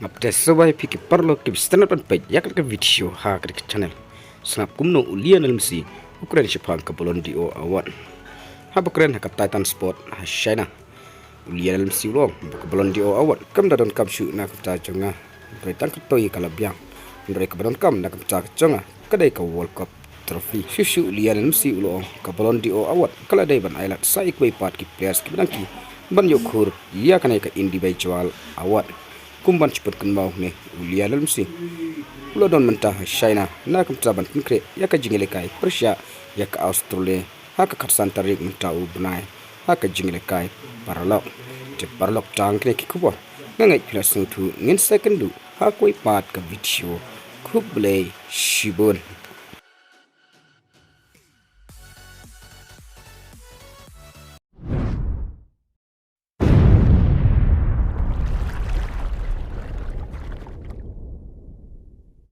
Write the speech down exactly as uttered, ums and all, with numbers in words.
Ap te sawai phi ki paralok ki bistana pan peit ïa ka video ha ka channel. Sngap kumno u Lionel Messi u kren shaphang ka Ballon d'Or award. Haba kren ha ka Titan Sport ha China, u Lionel Messi u la ong ba ka Ballon d'Or award kam da donkam shuh na ka bynta jong nga. Hynrei tang katto ïa ka la biang. Hynrei kaba donkam na ka bynta jong nga ka dei ka World Cup trophy. Shuh shuh u Lionel Messi u la ong ka Ballon d'Or award ka la dei ban ailad sa ïa kiwei pat ki players kiba dang ki ban ïoh khur ïa kane ka individual award. Kum ban shu pynkynmaw ne u Lionel Messi u la don mynta ha China na ka bynta ban pynkhreh ïa ka jingïalehkai pyrshah ïa ka Australia ha ka khatsan tarik mynta u bnai ha ka jingïalehkai paralok. Te paralok, tang kine ki khubor. Nga ngeit phi la sngewthuh, ngin sa ïakynduh ha kawei pat ka video. Khublei shibun.